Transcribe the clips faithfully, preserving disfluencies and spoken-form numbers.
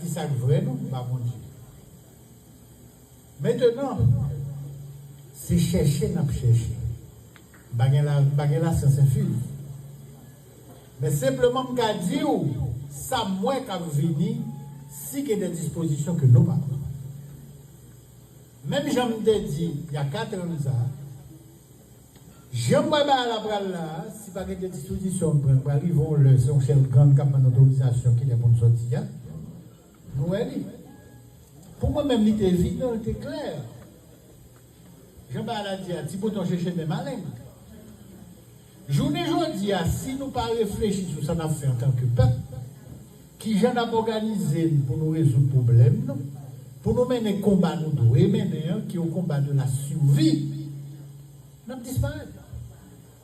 Di sa k vrè non, m pa Bondye. Mentenan, se chèche n ap chèche. M pa gen la, m pa gen lasyans enfini. Men senpleman, m ka di w sa m wè k ap vini si gen de dispozisyon ke nou pa pran. Menm jan m te di, y a kat an de sa, jan m wè bagay la pral la, si pa gen de dispozisyon n pran, pral rive yon lè, se yon chèf gang k ap ban n otorizasyon kilè pou n sòti a, nou wè li. Pou mwen menm, li te evidan, li te klè. Jan bagay la di a, ti bouton cheche men maleng. Jounen jodi a, si nou pa reflechi sou sa n ap fè antanke pèp, kijan n ap òganize n pou nou rezoud pwoblèm nou, pou nou mennen konba nou dwe mennen an, ki yon konba de la survie, n ap disparèt.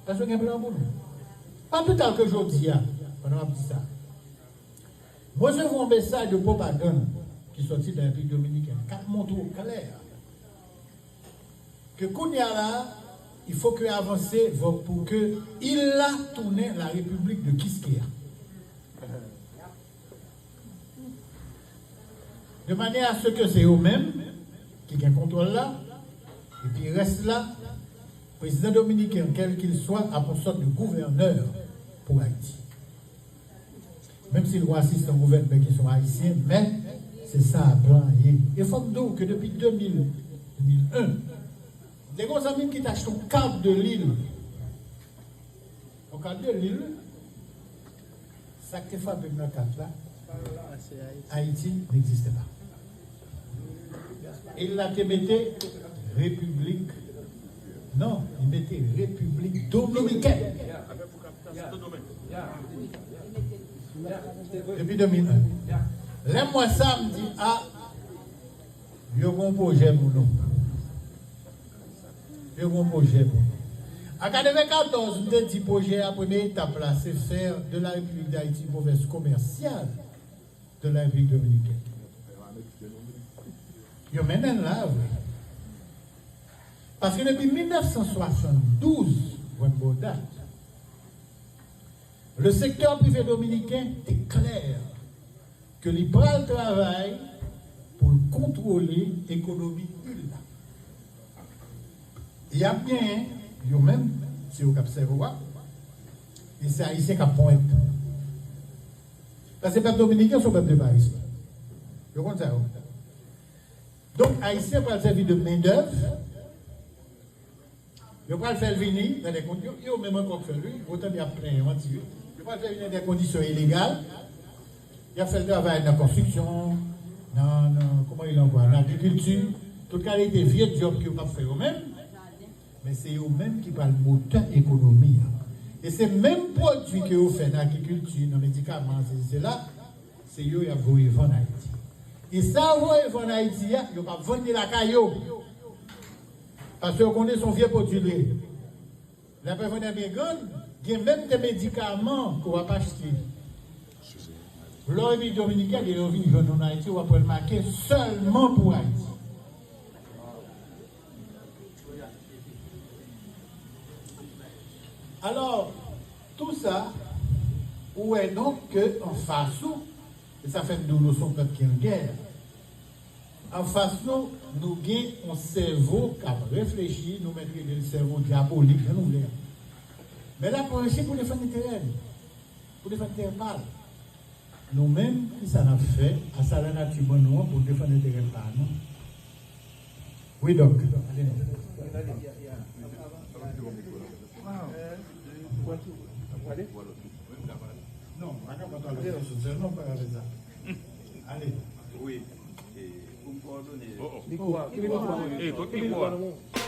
Paske gen plan pou nou. Pa pli ta ke jodi a, pandan m ap di sa, m resevwa yon mesaj de pwopagann ki sòti nan Repiblik Dominikèn, k ap montre w klè ke kounye a la, il faut que avanse pou ke il la tounen la République de Kiskeya. De manière à ce que se yo menm ki gen kontwòl la, epi rès la, prezidan dominiken, quel qu'il soit, ap yon sòt de gouvènè pou Ayiti. Menm si l gon asistan gouvènè ki se yon Ayisyen, men se sa plan ye. E fò m di w ke depi de mil, de mil en, m te gon zanmi m ki t achte yon kat de lil. Yon kat de lil, sa k te frape m nan kat la, Ayiti n'existe pas. E l la te mete Repiblik, non, li mete Repiblik Dominikèn. Depi de mil en. Lè m wè sa, m di, a, yo gon pwojè pou nou. Yo gon pwojè pou nou. An katrevenkatòz, m te di pwojè a, premye etap la, se fè de la République d'Haïti une province commerciale de la République dominicaine. Yo mennen l la, vre. Paske depi mil nèf san swasanndouz, mwen bon dat, le secteur privé dominicain te klè ke li pral travay pou l kontwole ekonomi il la. Y ap genyen, yo menm, se yo k ap sèvi w a, e se Ayisyen k ap pwent. Paske pèp dominiken se yon pèp de parisye. Yo konn sa yo. Donk, Ayisyen pral sèvi de mendèv. Yo pral fè l vini nan de kondi-, yo, yo menm ankò k fè l, wi. Ou tande y ap plenyen anti, wi. Yo pral fè l vini nan de kondisyon ilegal. Y ap fè l travay nan konstriksyon, nan, nan, kòman rele ankò, nan agrikilti. Tout kalite vye djòb ke yo p ap fè yo menm. Men se yo menm ki pral motè ekonomi an. E se menm pwodui ke yo fè nan agrikilti, nan medikaman, sesi, sela, se yo y ap voye vann Ayiti. E sa yo voye vann Ayiti a, yo p ap vann li lakay yo. Paske yo konnen se yon vye pwodui li ye. Lè pèp vannè byen grann, gen menm de medikaman ke w ap achte lè w Repiblik Dominikèn, e lè w vin jwenn yo nan Ayiti, w ap wè l make sèlman pou Ayiti. Alò, tou sa, ou wè donk ke anfas ou, e sa fè m di w nou se yon pèp ki an gè. Anfas nou, nou gen yon sèvo k ap reflechi, nou mèt rele l sèvo dyabolik, jan nou vle a. Men l ap reflechi pou defann enterè l, pou defann enterè pa l. Nou menm, kisa n ap fè? A sa lanati ban nou an pou n defann enterè pa nou? Wi, Dòk. Ale non. Non, pa kapab pale sou sèl non, pa ka fè sa. Ale. Wi. E, pou m kowòdone. Oh, oh. Mikwo a, kite mikwo a. Ey, kot mikwo a?